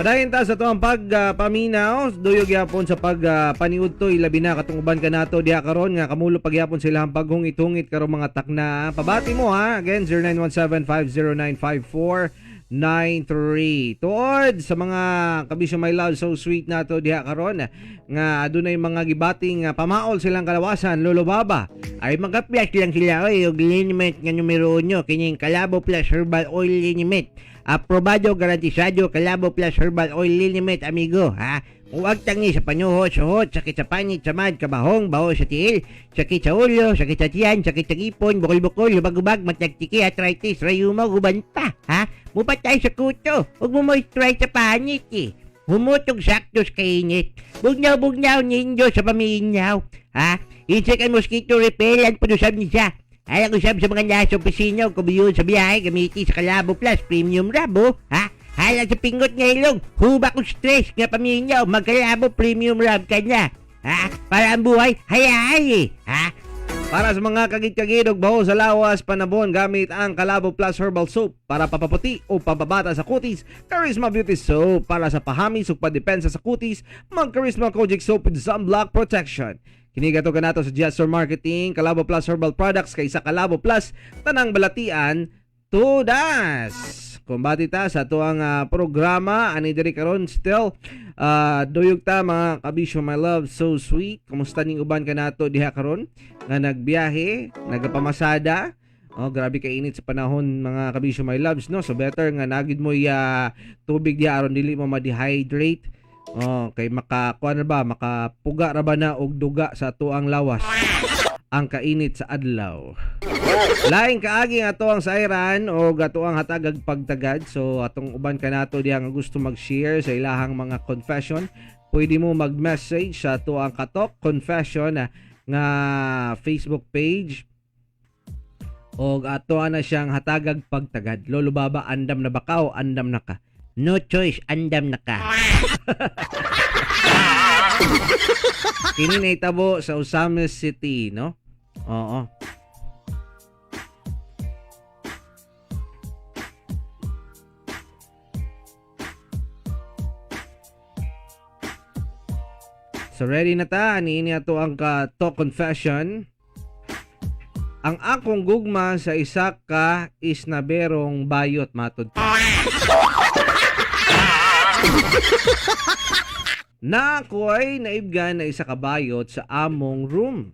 Padayon ta sa tuang pagpaminaw, duyog gyapon sa pagpaniudto, ilabi na katong uban kanato diha karon nga kamulo pagyapon sa ilahang paghungit-hungit karong mga takna. Pabati mo ha, again 0917-509-5493. Tuod sa mga kabisyo my love so sweet nato diha karon nga adunay mga gibating nga pamaol silang kalawasan, Lolo Baba. Ay magapyas lang sila oy og liniment nga numero 1 kining Kalabo Plus Herbal Oil Liniment. Aprobado, garantisado, Kalabo Plus Herbal Oil Liniment, amigo, ha? Huwag tangi sa panuho, suhot, sakit sa panit, samad, kabahong, baho sa tiil, sakit sa ulo, sakit sa tiyan, sakit sa ngipon, bukol-bukol, lubag-ubag, matagtiki, arthritis, rayuma, guban pa, ha? Mupatay sa kuto, huwag mo moisturize sa panit, eh. Humutog sakto sa kainit. Bugnaw-bugnaw ninyo sa paminaw, ha? Insect and mosquito repellent po usab ni siya. Ay, ang usab sa mga nasa opisina o kubiyon sa biyahe, gamitin sa Kalabo Plus Premium Rub, oh. Ha? Halang sa pingot nga ilong, huba kong stress nga paminaw, magkalabo Premium Rub ka na. Ha? Para ang buhay, hayahay eh. Ha? Para sa mga kagid-kagid og baho sa lawas, panabon gamit ang Kalabo Plus Herbal Soap para papaputi o pampabata sa kutis, Charisma Beauty Soap para sa pahamis ug padepensa sa kutis, mag Charisma Kojic Soap with sunblock protection. Kini gato kanato sa Jester Marketing, Kalabo Plus Herbal Products kaysa Kalabo Plus tanang balatian tudas. Kumbati ta sa tuang programa ani diri karon still duyog ta mga kabisyo my love so sweet. Kumusta ning uban kanato diha karon nga nagbiyahe, nagapamasada? Oh, grabe ka init sa panahon mga kabisyo my loves, no. So better nga nagid mo ya tubig diha aron dili mo ma-dehydrate. Oh, kay makakuan ra ba, makapuga ra ba na og duga sa tuang lawas ang kainit sa adlaw. Laing kaagi nga ato ang sayran o ato ang hatagag pagtagad. So atong uban kanato diha nga gusto mag-share sa ilahang mga confession, pwede mo mag-message sa ato ang Katok Confession na nga Facebook page og ato na siyang hatagag pagtagad. Lolo Baba, andam na ba ka o andam na ka? No choice, andam na ka. Kini nahitabo sa Ozamiz City, no? Oo. So ready na ta, niini ato ang ka-talk confession. Ang akong gugma sa isa ka isnaberong bayot matud pa. Na ako ay naibgan na isa ka bayot sa among room.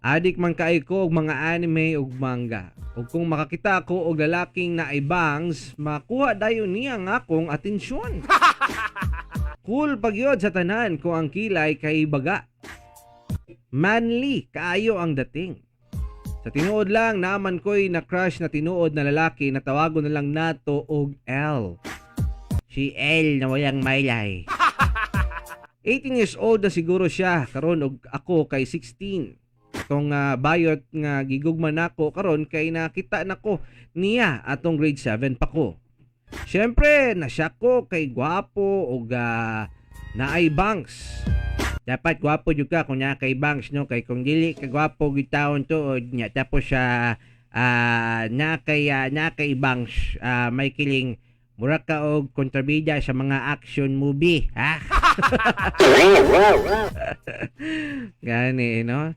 Adik man kay ko og mga anime ug manga. Ug kung makakita ako og lalaking naibangs, makuha dayon niya ang akong atensyon. Cool pagyod sa tanan kung ang kilay kay baga. Manly kaayo ang dating. Sa tinuod lang, naaman ko'y na-crush na tinuod na lalaki na tawagon na lang nato og L. Si L na walang maylay. 18 years old na siguro siya karon og ako kay 16. Atong bayot nga gigugma nako karon kay nakita nako niya atong grade 7 pa ko. Syempre, nasyak ko kay gwapo og naay bangs. Dapat gwapo jud ka kung naa kay bangs, no, kay kung dili ka gwapo gyud taon tuod nya tapos sa naa kay bangs, may kiling mura ka og kontrabida sa mga action movie, ha? Gani, no?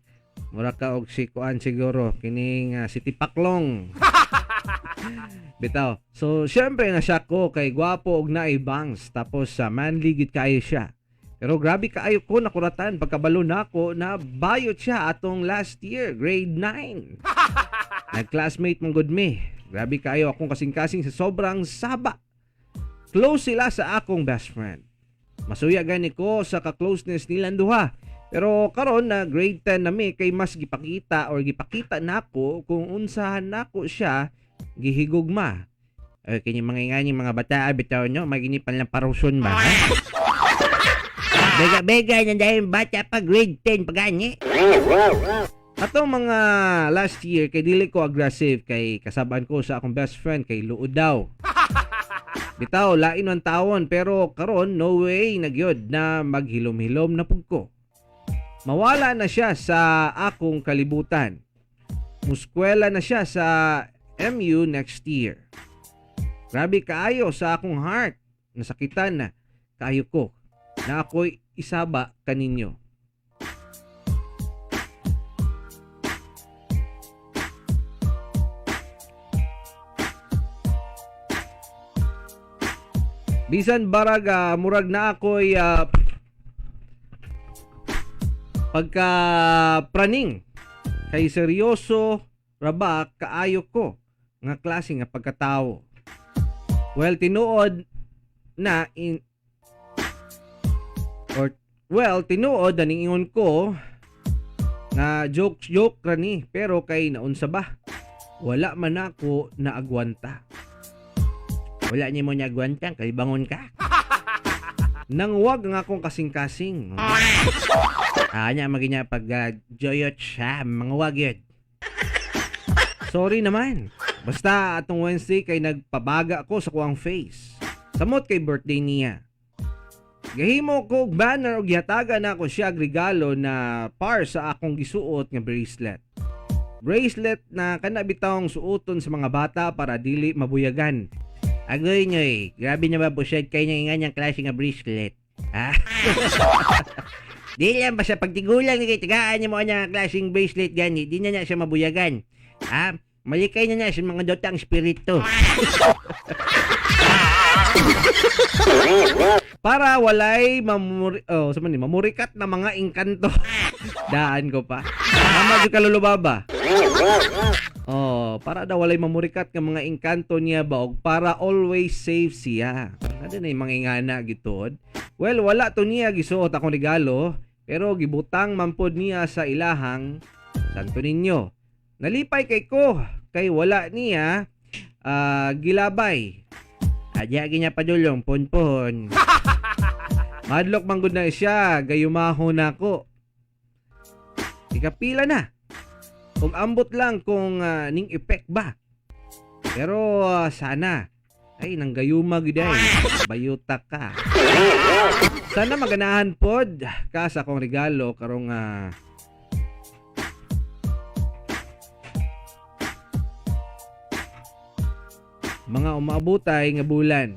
Mura ka og si kuan siguro kining si Tipaklong. Bitaw. So, syempre nasyak ko kay gwapo og naay bangs tapos sa manly gid kaayo siya. Pero grabe kaayo ko nakuratan pagkabalo nako na bayot siya atong last year, grade 9. Nag-classmate mong good me. Grabe kaayo akong kasing-kasing sa sobrang saba. Close sila sa akong best friend. Masuya gani ko sa ka-closeness nilang duha. Pero karon na grade 10 na mi kay mas gipakita or gipakita nako kung unsahan nako siya gihigugma. Eh, kini mga ingani mga bata bitaw, no, magini pa lang paruson ba, ha? Bega-bega na dahil bata pa grade 10 pa gani. Atong mga last year kay dili ko aggressive kay kasabaan ko sa akong best friend kay luod daw. Bitaw lain man tawon pero karon no way na gyud na maghilom-hilom na pug ko. Mawala na siya sa akong kalibutan. Muskwela na siya sa MU next year. Grabe kaayo sa akong heart. Nasakitan na kaayo ko na ako'y isaba kaninyo. Bisan barag murag na ako'y pagka praning kay seryoso raba kaayo ko nga klase nga pagkatao. Well, tinuod na in or well, tinuod na ingon ko nga joke joke ra ni, pero kay naunsa ba? Wala man ako naagwanta. Wala ni mo niagwantang, kay bangon ka. Nang wag nga akong kasing-kasing. Ah, nya maginya pag joyot siya, mga wag yun. Sorry naman. Basta atong Wednesday kay nagpabaga ko sa kuang face. Samot kay birthday niya. Gahimo ko og banner og gihatagan nako siya og regalo na par sa akong gisuot nga bracelet. Bracelet na kana bitawng suoton sa mga bata para dili mabuyagan. Agoy nyoy, grabe na ba busad kay niya nga niyang klase nga bracelet. Ha? Di lang basta pagtigulang ni kay tagaan niya mo ang klaseng bracelet gani, di na niya siya mabuyagan. Ha? Malikay na niya sa mga dotang spirito. Para walay mamuri oh, sa man ni, mamurikat na mga engkanto. Daan ko pa. Tama jud ka, Lolo Baba. Oh, para daw walay mamurikat nga mga engkanto niya ba og para always safe siya. Ano na yung mga ingana gituod? Well, wala to niya gisuot akong regalo, pero gibutang man pod niya sa ilahang Santo Niño. Nalipay kay ko kay wala niya gilabay. Adya ginya padulong ponpon. Madlok man gud na siya, gayumaho na ako. Ikapila na. Kung ambot lang kung ning effect ba. Pero sana ay nang gayuma gid ay bayuta ka. Sana maganahan pod ka sa akong regalo karong mga umaabotay nga bulan.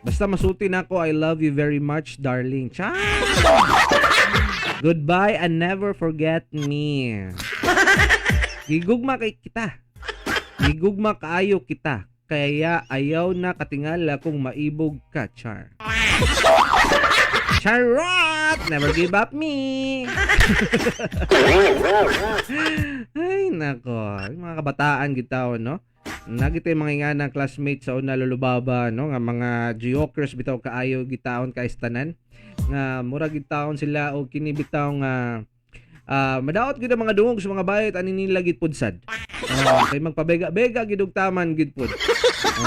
Basta masulti na ako, I love you very much, darling. Ciao! Goodbye and never forget me. Gigugma kay kita. Gigugma kaayo kita. Kaya ayaw na katingala kung maibog ka, Char. Charot! Never give up me! Ay, nako. Yung mga kabataan gitaw, no? Nagito yung mga nga ng classmates sa una, lulubaba, no? Nga mga jokers bitaw kaayo gitaon kaistanan. Nga mura gitaon sila o kini bitaw nga madaot gid ang mga dungog sa mga bayot ani nila gid pud sad. Oh, kay magpabega-bega gid og taman gid pud.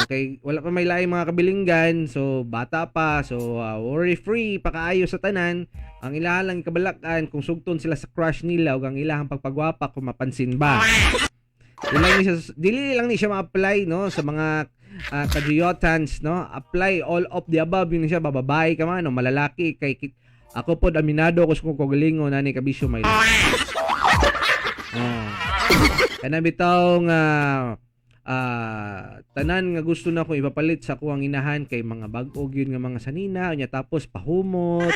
Okay, wala pa may laing mga kabilinggan, so bata pa, so worry free pa kaayo sa tanan. Ang ilahan lang kabalakan kung sugton sila sa crush nila ug ang ilahang pagpagwapa kung mapansin ba. Dili lang ni siya ma-apply no sa mga kajuyotans no. Apply all of the above yun siya, bababae ka man o malalaki kay ako pod aminado ko sa kong kagalingon ani kabisyo may life. Oh. Kana bitaw nga tanan nga gusto na akong ipapalit sa kuang inahan kay mga bag-o gyud nga mga sanina unya tapos pahumot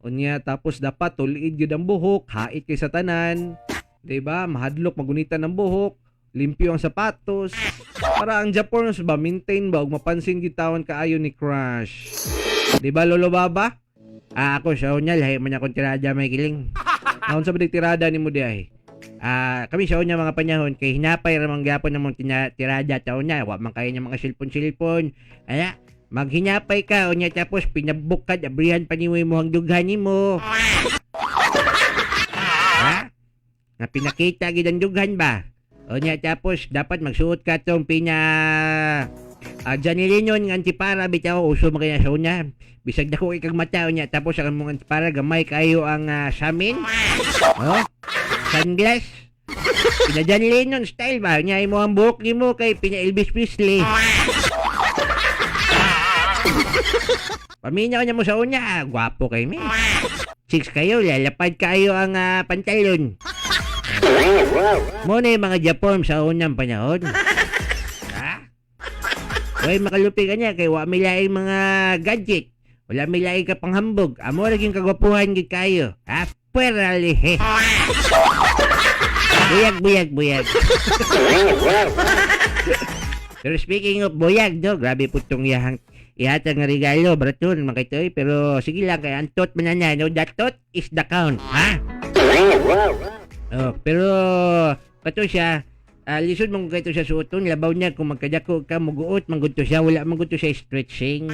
unya tapos dapat tuliid gyud ang buhok, hait kay sa tanan, 'di ba? Mahadlok magunitan ng buhok, limpyo ang sapatos para ang Japorns ba maintain ba ug mapansin gitawan kaayo ni crush. 'Di ba, Lolo Baba? Ah, ako sa unya lahi man akong tirada may kiling. Naon sa ba tirada nimo di ay? Ah, kami sa unya mga panahon kay hinapay ra man gyapon namong tirada ta unya, wa man kayo nya mga cellphone-cellphone. Aya, maghinapay ka unya tapos pinabukad abrihan pa nimo imong dughan nimo. Ha? Nga pinakita gid ang dughan ba? Unya tapos dapat magsuot ka tong pina Janilinon nga antipara bitaw uso man kaya sa una. Bisag dako kay kag mata unya tapos ang mong antipara gamay kayo ang samin. Oh? Sunglass. Pina John Lennon style ba? Nya imo ang buhok nimo kay pina Elvis Presley. Paminaw niya mo sa una, gwapo kay mi. Chicks kayo, lalapad kayo ang pantalon. Mo na yung mga Japon sa unang panahon. Ha? Way makalupi ka niya kay wa may laing mga gadget. Wala may laing ka panghambog. Amo ra gyud kagwapuhan gid kayo. Ha? Pwera lihe. Buyag, buyag, buyag. Pero speaking of buyag, no, grabe po itong iyahang ihatag nga regalo, braton, mga kitoy. Pero sige lang, kay ang tot man na, no, the tot is the count, ha? Oh, pero kato siya, lisod man kay to siya suoton, labaw niya kung magkadako ka, muguot, manggod to siya, wala manggod to siya stretching.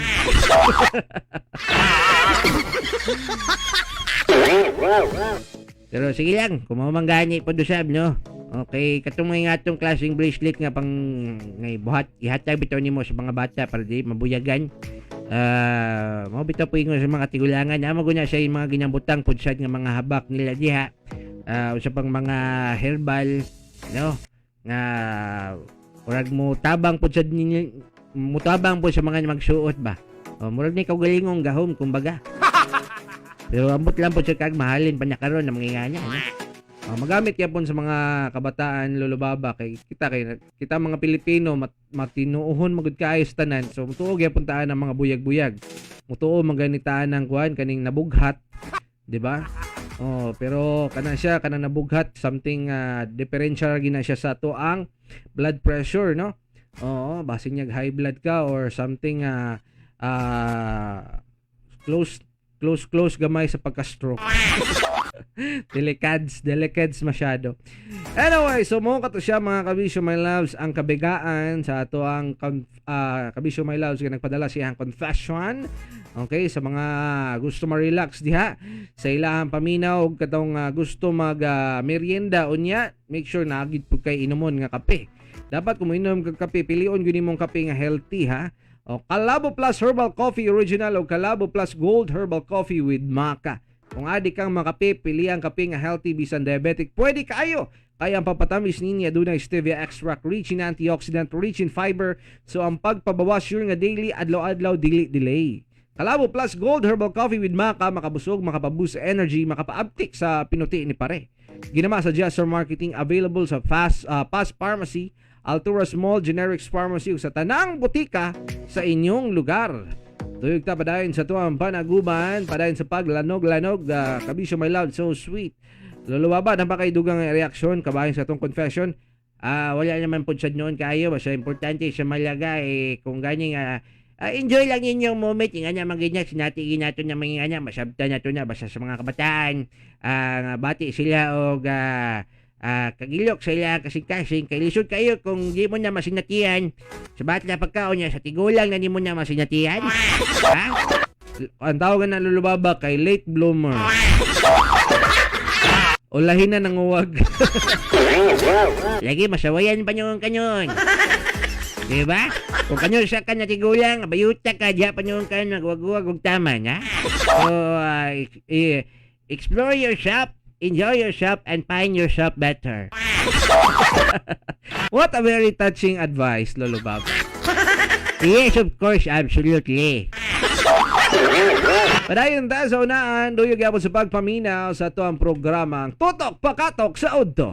Pero sige lang, kung mao man gani po usab, no? Okay, katong mga atong klaseng bracelet nga pang ngay buhat ihatag bitaw nimo sa mga bata para di mabuyagan. Mao bitaw po ingon sa mga tigulangan, amo guna sa mga ginabutang pud sad nga mga habak nila diha. Usa pang mga herbal, no? Nga murag mo tabang pud sad ninyo, mutabang po sa mga magsuot ba. O, murag ni kaugalingong gahom kumbaga. Pero ambot lang po siya kag mahalin pa niya karon ng mga ingana. No? Oh, magamit yapon sa mga kabataan, Lolo Baba, kay kita mga Pilipino matinuohon magud kaayo sa tanan. So mutuo gyapon taan ang mga buyag-buyag. Mutuo maganitaan ang kuan kaning nabughat, di ba? Oh, pero kana siya kanang nabughat, something differential gina siya sa ato ang blood pressure, no? Oo, basin niya high blood ka or something, close close close gamay sa pagka-stroke. Delicads, delicads masyado. Anyway, so mo kato siya, mga kabisyo my loves, ang kabigaan sa ato ang kabisyo my loves nga nagpadala siya ang confession. Okay, sa mga gusto ma-relax diha sa ilahang paminaw ug katong gusto mag merienda unya, make sure na agid pud kay inomon nga kape. Dapat kung moinom kag kape, pilion gyud nimong kape nga healthy, ha. O Kalabo Plus Herbal Coffee Original o Kalabo Plus Gold Herbal Coffee with Maca. Kung adi kang makape, pili ang kape nga healthy bisan diabetic. Pwede kaayo. Kaya ang papatamis niya adunay stevia extract, rich in antioxidant, rich in fiber. So ang pagpabawas sure nga daily, adlaw-adlaw, dili delay. Kalabo Plus Gold Herbal Coffee with Maca, makabusog, makapaboost sa energy, makapaabtik sa pinuti ni pare. Ginama sa Jester Marketing, available sa Fast Pharmacy, Alturas Mall, Generics Pharmacy ug sa tanang botika sa inyong lugar. Tuyog ta padayon sa tuwang panaguban, padayon sa paglanog-lanog, kabisyo my love, so sweet. Lolo Baba, naa ba kay dugang reaksyon kabahin sa atong confession? Wala naman po sad noon kayo. Basta importante sa malaga eh, kung gani nga enjoy lang ninyong moment yung ana mga ganyan sinati nato na mga ana masabta nato na basta sa mga kabataan nga bati sila og kagilok sa ilang kasing-kasing kay lisod kayo kung di mo na masinatian sa batla pagkaon niya sa tigulang na di mo na masinatian, ha? Ang tawag na, Lolo Baba, kay late bloomer. O lahi na ng uwag. Lagi masawayan pa nyo kanyon. Diba? Kung kanyon sa ka na tigulang, bayuta ka, diya pa nyo kan nagwagwag og tama na. So, explore yourself, enjoy yourself, and find yourself better. What a very touching advice, Lolo Baba. Yes, of course, absolutely. Padayon ta sa unaan, duyog gyapon sa pagpaminaw sa ato ang programa ang Tutok Pakatok sa Udto.